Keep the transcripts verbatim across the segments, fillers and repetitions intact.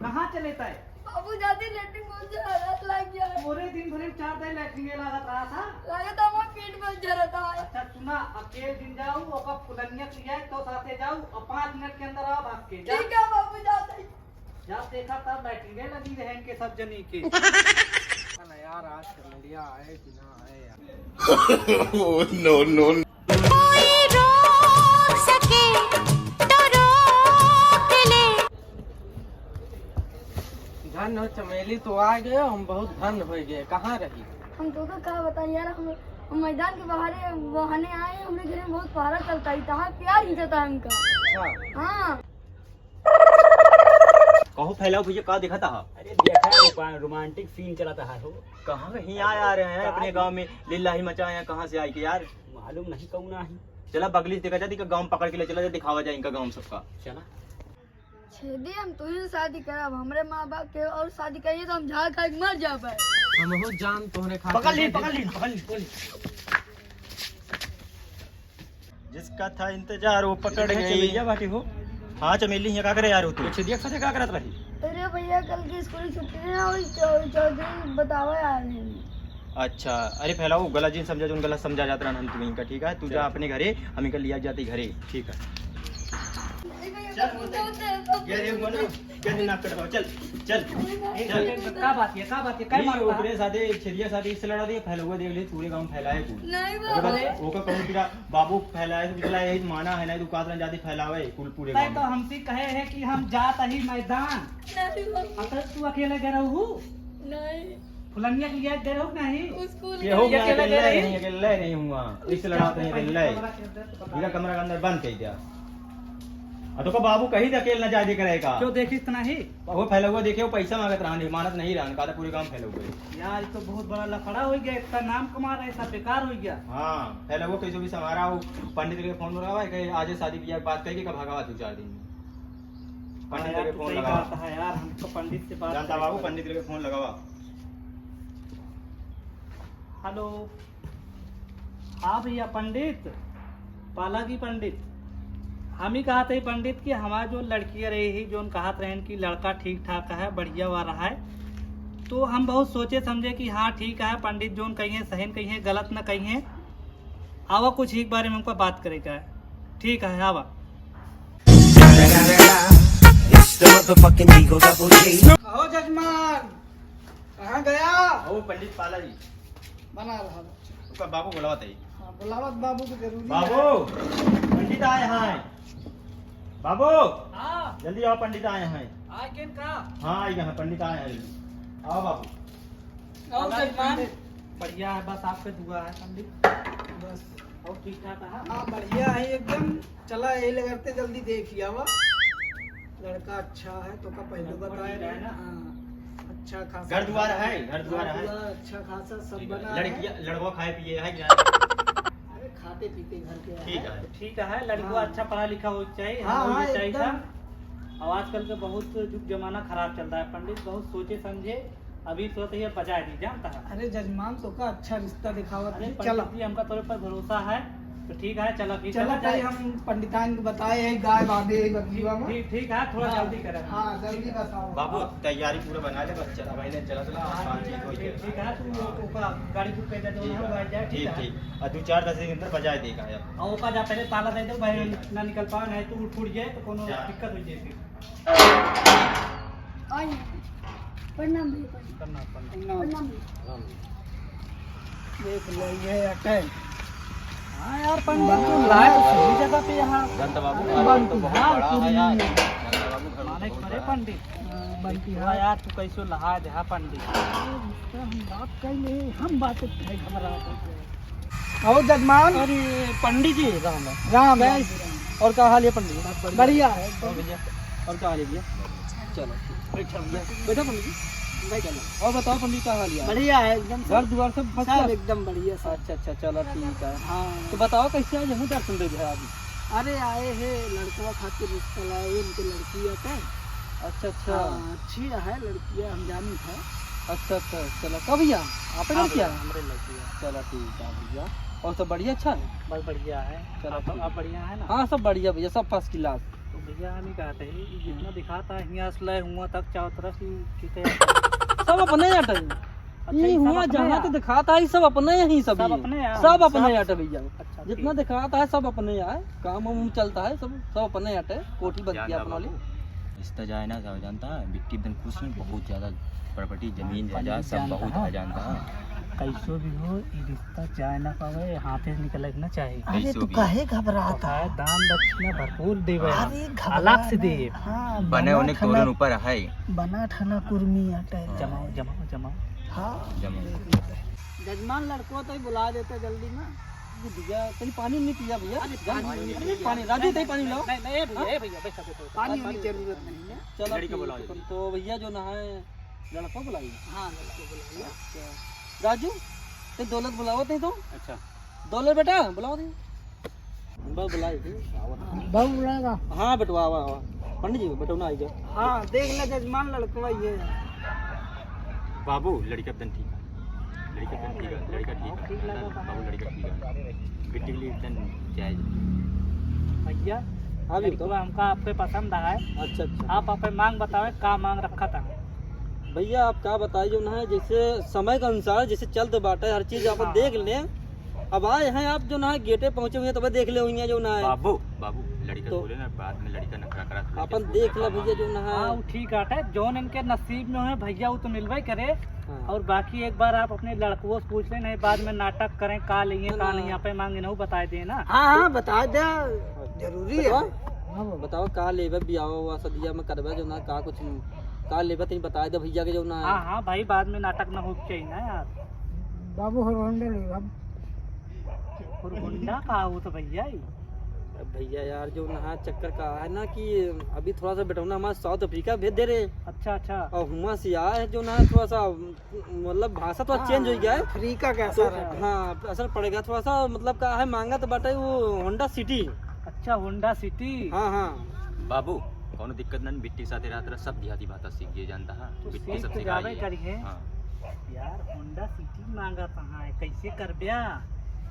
कहाँ चले तय? बाबू, जाती लेटरिन बहुत जरा लग गया है। पूरे दिन भर में चार दाई लेटरिन लागत रहा था। लागत हमार पेट में जरा था। अच्छा सुना, अकेले जिन जाऊ, ओका फुलनिया के लिया तो साथे जाऊ, और पाँच मिनट के अंदर आओ भाग के। जा। ठीक है बाबू, जाते ही। जा देखा तब लेटरिन लगी रहे इनके सब जनी के। ना यार, आज चमेलिया आए कि ना आए यार। Oh, no, no, no। कोई रोक सके तो रोक ले। धन हो चमेली, तो आ गए, हम बहुत धन हो गए। कहाँ रही? हम तोका का बताई यार, हम, हम मैदान के बहारे बहाने आए हैं, हमरे घर में बहुत पहरा चलता है, तहार प्यार ही जाता है हमका। अच्छा। हाँ। कहो फैलाओ भैया, का देखा था? अरे देखा है, रोमा-, romantic scene चला था हो। कहाँ कहीं आया आ रहे हैं अपने गाँव में, लिल्लाही मचाए हैं, कहाँ से आए के यार? मालूम नहीं कौन आही। चला बगली से देखा जाती, इनका गाँव पकड़ के ले चला जा, दिखावा जाए इनका गाँव सबका। चला। छेदी, हम तुही शादी करब, हमरे माँ बाप के और शादी करिए तो हम झाड़ खा के मर जाबे। हम हो जान तोहरे खातिर पकड़ ली, पकड़ ली, पकड़ ली, पकड़ ली। जिसका था इंतजार वो पकड़ गई। चमेलिया बाटी हो। हाँ चमेली, यहाँ का करे यार हो तू? छेदिया के साथे का करत रही? अरे भैया, कल की स्कूल छुट्टी नहीं हुई, चौ-, चौधरी बतावा यार नहीं। अच्छा, अरे फैलाओ, गलत जिन समझा, जोन गलत समझा जात रहन हम तुम्हें इनका, ठीक है? तू जा चल। अपने घरे, हम इनका लिया जाते घरे। ठीक है। चल, वो तो ये रे, वो ना, क्या दिमाग कटवाओ, चल, चल, चल। का बात है, का बात है, का ये मामला? ओकरे साथे, छेदिया साथे इससे लड़ा दिया, फैलौआ देख ले, पूरे गाँव फैलाए तू। नहीं ओकर बाबा। बाद ओकर कहूँ तेरा बाबू फैलाए, तो निकला यही माना है, नहीं तो कातरन जाती फैलावे कुल पूरे तय गाँव तो में। हमसे कहे है कि हम जात ही मैदान। नहीं बाबा। असल तू अकेले गए रहू? नहीं। फुलनिया के लिए गए रहो कि नहीं? वो स्कूल केहू के के अकेले अकेले गए रही? नहीं, अकेले नहीं हुआ। इससे लड़ाते हैं, अकेले। पूरा कमरा के अंदर तो पता इधर है। कमरा के अंदर बंद कर दिया। और तो को बाबू कहीं तो अकेले ना जाए दे करेगा। क्यों देखिस तो नहीं? वो फैलौआ देखे, वो पैसा मांगत रहा, नहीं मानत नहीं रहा, कहा था पूरे गाँव फैलौआ है। यार, ये तो बहुत बड़ा लफड़ा हो गया, इतना नाम कमा रहे, सब बेकार हो गया। हाँ, फैलौआ कैसे भी संभारा, वो पंडित के फोन लगावा, कहे आज शादी ब्याह की बात कही कि कब भगावा दो चार दिन में। पंडित हाँ यार, के तू फोन सही लगावा। बात है यार, हम तो पंडित से बात जानता करें बाबू, पर पंडित के फोन लगावा। हेलो। हाँ भैया पंडित, पालागी पंडित, हम ही कहत हई पंडित कि हमार जो लड़किया रही ही, जोन कहत रहन कि लड़का ठीक ठाक है, बढ़िया वाला है, तो हम बहुत सोचे समझे कि हाँ ठीक है, पंडित जोन कहिए सही न कहिए, गलत न कहिए, आवा कुछ ही के बारे में हमको बात करे का है। ठीक है, आवा। It's the motherfucking Eagle Double G। कहो जजमान, कहाँ गया? ओ पंडित पाला जी। बना रहा बच्चा। उसका बाबू बुलावत है। हाँ, बुलावत बाबू को जरूरी बाबू, है। पंडित आए हैं। बाबू, हाँ। जल्दी आओ, पंडित आए हैं। आए केन का? हाँ, आए हैं, पंडित आए हैं। आओ बाबू। आओ पाला जी, जजमान। पंडित। बढ़िया है, बस आपके दुआ है पंडित। बस। और ठीक ठाक है? हाँ, बढ़िया है एकदम। चला, यही लगते जल्दी देख लिया हुआ। लड़का अच्छा है, तो का पहले लड़का बताए ठीक है रहे। ना? हाँ, अच्छा खासा घर द्वार है, घर द्वार है। घर द्वार अच्छा खासा सब ठीक है। बना है। लड़किया, लड़का खाए पिए है कि नहीं? अरे, खाते पीते घर के ठीक है। है। ठीक है, लड़का हाँ। अच्छा पढ़ा लिखा हो चाहिए, हाँ, होना हाँ, चाहिए एकदम। था। अब आजकल के बहुत जुग जमाना खराब चल रहा है पंडित, बहुत सोचे समझे अभी तुरंत ये बजाय दी, जानता है? अरे जजमान, तो का अच्छा रिश्ता दिखावत अरे है, पंडित चला। जी, हमका तोरे पर भरोसा है, तो ठीक है, चला फिर, चला चला भाई, जाए। हम पंडिताइन को बताए, यही गाय बांधे, यही बकरी बा। ठीक, ठीक है, थोड़ा हाँ, जल्दी करें। हाँ, जल्दी बताओ। बाबू, तैयारी पूरा बना ले, बस चला भाई, ले चला, चला, हाँ, शाम ठीक हो ठीक, जाए। ठीक है, तू ओकरा गाड़ी बुक कर दे, ठीक है, वो आ जाए, ठीक ठीक, है? ठीक। और दो चार दस दिन के अंदर बजाय देगा यार। और ओका जा पहले ताला दे दो भाई, ठीक है। ना निकल पावे, नहीं तो उठ फूट जाए, तो कोनो जा। दिक्कत हो जाए फिर। आई। प्रणाम भैया, प्रणाम। प्रणाम, प्रणाम। प्रणाम। प्रणाम भैया। देख लो, ये अटैक। हाँ यार, पंडित, तू लाए तो सही जगह पे यहाँ। जनता बाबू, अरे, घर तो बहुत बड़ा है यार। जनता बाबू, घर तो मालिक बहुत बड़े बड़ा है। पंडित। हाँ, बंटी हाँ। यार, तू कैसे लहा दे, हाँ, पंडित। अरे, रिश्ता हम बात कर ले, हम बात करें, हमारा बात है। और जजमान? अरे, पंडित जी, राम राम। राम, राम, कैस-, राम। और का हाल है पंडित? सब बढ़िया। बढ़िया है एकदम। हाँ भैया, और का हाल है भैया? चलो, ठीक। बैठा भैया, बैठा पंडित जी, बैठा। और बताओ पंडित, का हाल है? बढ़िया है एकदम। घर दुआर सब first class? एकदम बढ़िया सब। अच्छा, अच्छा, चलो ठीक है। हाँ। तो बताओ कैसे आज हमें दर्शन दे दिया आप? अरे आए हैं लड़कवा खातिर रिश्ता लाए, इनके लड़की है। अच्छा, अच्छा। हाँ, अच्छी है लड़किया, हम जानी है। अच्छा, अच्छा, चलो, कब भैया? आप हाँ लड़किया? भैया, हमरे लड़किया। चलो, ठीक है भैया। और सब बढ़िया, अच्छा है? बस बढ़िया है। चलो, आप, ठीक। आप बढ़िया है ना? हाँ, सब बढ़िया भैया, सब first class। तो भैया, हम ही कहते हैं, ये जितना दिखाता है, हियाँ से ले हुआ तक चारों तरफ ही चीते हैं। सब अपने अटे। अच्छा, ई ये हुआ सब अपने जहाँ हैं? तो दिखाता है, सब अपने ही सब सब ये। अपने हैं? सब अपने सब अटे भैया। अच्छा, जितना ठीक। दिखाता है, सब अपने है। काम वाम चलता है, सब, सब अपने अटे। कोठी बन जान गया ला अपना बाबू। लिए। रिश्ता जाए ना, जाओ जानता है, बिट्टी दिन खुश नहीं, बहुत ज्यादा प्रॉपर्टी, जमीन, पानी जायदाद सब जान बहुत रहा। है, जानता है। कैसो भी हो, ई रिश्ता जाए ना पावे, हाथे से निकले के ना चाही। अरे, कैसो तू भी। काहे घबरात तो है? काहे दान दक्षिणा भरपूर देवे हम। अरे, घबरा अलग से ना। देब। हाँ, बने बना होने ठना, तोरन ऊपर है। बना ठना कुर्मी आटे। हाँ। जमाओ, जमाओ, जमाओ। हाँ, जमाओ। देख लेते हैं। जजमान लड़को तो ही बुला देते जल्दी में। ये भैया, तनी पानी नहीं पिया भैया? अरे, जान पानी नहीं अरे, पिया। पानी, राजू, नहीं, तनी पानी नहीं, लाओ। नहीं, नहीं, ए भैया, हाँ? ए भैया, बैठा, बैठा, बैठा। पानी पानी होनी नहीं जरूरत पिया। नहीं है। चलो, लड़का ठीक है, बुलाओ। तो भैया जो ना है, लड़का बुलाइए। हाँ, लड़का बुलाइए। अच्छा। राजू, ते दौलत बुलावत है तो? अच्छा। दौलत बेटा, बुलावत है। बस बुलाई थी, आवत है। बाबू बुलाएगा। हाँ बेटवा, आवा, आवा। पंडित जी, बेटवा ना आई जाओ। हाँ, देख ले जजमान लड़कवा ये है। बाबू, लड़का एकदम ठीक है। लड़का एकदम ठीक है, लड़का ठीक है। ठीक लगा बाबू, लड़का ठीक है। बिट्टी के लिए एकदम जायज। भैया, हाँ, भी लड़कवा बताओ। हमका आपके पसंद आए। अच्छा, अच्छा। आप आपे मांग बतावे, का मांग रखा था? भैया, आप का बताई, जो ना है, जैसे समय के अनुसार जैसे चलत बाटे, हर चीज आप हाँ। देख ले। अब आए हैं आप, जो ना है, गेटे पहुंचे हुए हैं, तब देख ले हुई हैं, जो ना है। बाबू, बाबू, लड़का तो बोले ना, बाद में लड़का नखरा करा, अपन देख ले भैया, जो ना है। हाँ, वो ठीक आटे, जौन इनके नसीब में है भैया, वो तो मिलबे करे। हाँ। और बाकी एक बार आप अपने लड़कों से पूछ ले, नहीं बाद में नाटक करें, का लेंगे, ना, का ना। नहीं, आपे मांगे ना, वो बताए दे ना। हाँ, हाँ, बता दे, जरूरी है। बताओ, हाँ, बताओ, का लेबे, बियाह हुआ, सदिया में करबे, जो ना, का कुछ, का लेबे, तनी बताए दे भैया के, जो ना। हाँ, हाँ भाई, बाद में नाटक ना हो चाहिए ना यार। बाबू, होंडा ले, हम होंडा का हो तो भैया ही। अब भैया यार, जो ना, चक्कर का है ना कि अभी थोड़ा सा बेटौना हमारा साउथ अफ्रीका भेज दे रहे। अच्छा, अच्छा। और हुआं से आया है, जो ना, थोड़ा सा मतलब भाषा थोड़ा हाँ, चेंज हो गया है। अफ्रीका का तो असर है। हाँ, असर पड़ेगा थोड़ा सा, मतलब का है, मांगा तो बाटे वो होंडा सिटी। अच्छा, होंडा सिटी। हाँ, हाँ। बाबू, कौनो दिक्कत नहीं, बिट्टी साथे रहत रह, सब देहाती भाषा सीख गए, जानता है? तो बिट्टी सीख सब तो सिखाई जाबे है। करी है। हाँ। यार, होंडा सिटी मांगा कहाँ है, कैसे करब्या?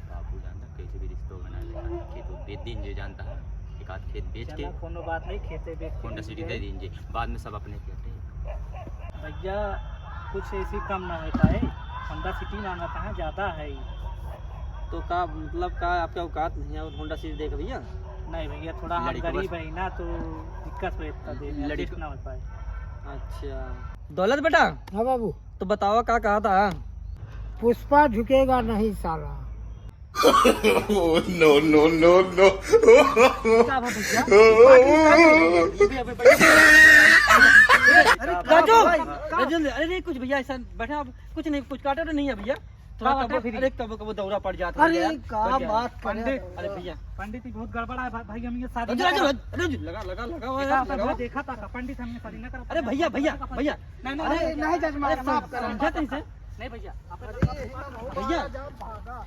बाबू जानता, कैसे भी रिश्तो बना ले, खेत वो बेच दीन जे जानता है, एक आध खेत बेच के। चला, कोनो बात नहीं, खेते बेच के होंडा सिटी दे दीन जे, बाद में सब अपने खेते। भैया, कुछ ऐसी कम ना हो पाए, होंडा सिटी मांगा कहाँ, ज्यादा है ही। तो का, मतलब का, आपके औकात नहीं है और होंडा सिटी देख भैया? नहीं भैया, थोड़ा हम लड़के गरीब बस है ना, तो दिक्कत हो इतना देने, लड़के adjust ना हो पाए। अच्छा। दौलत बेटा। हाँ बाबू। तो बतावा का कहा था? पुष्पा झुकेगा नहीं साला। Oh, no, no, no, no। का बा भैया? अरे, का राजू, भाई? राजू, अरे, अरे, कुछ भैया ऐसा बैठा, अब कुछ नहीं, कुछ काटा तो नहीं है भैया। थोड़ा का बात है कबो, फिर? अरे, कबो, कबो दौरा पड़ जाता है अरे, यार, का पड़ जाए। बात करे? पंडित, अरे भैया। पंडित जी बहुत गड़बड़ है भा-, भाई, हम ये शादी राजू, ना राजू, करब। राजू, लगा, लगा, लगा हुआ है, देखा था, लगा हुआ। देखा था, पंडित हमने शादी ना करब। अरे भैया, भैया, भैया। नहीं, नहीं, अरे, नहीं, नहीं, जजमान, अरे, माफ करो, समझा माफ करो। कैसे? नहीं भैया, आप अरे, इतना बहुत भैया। आवाज आप भागा।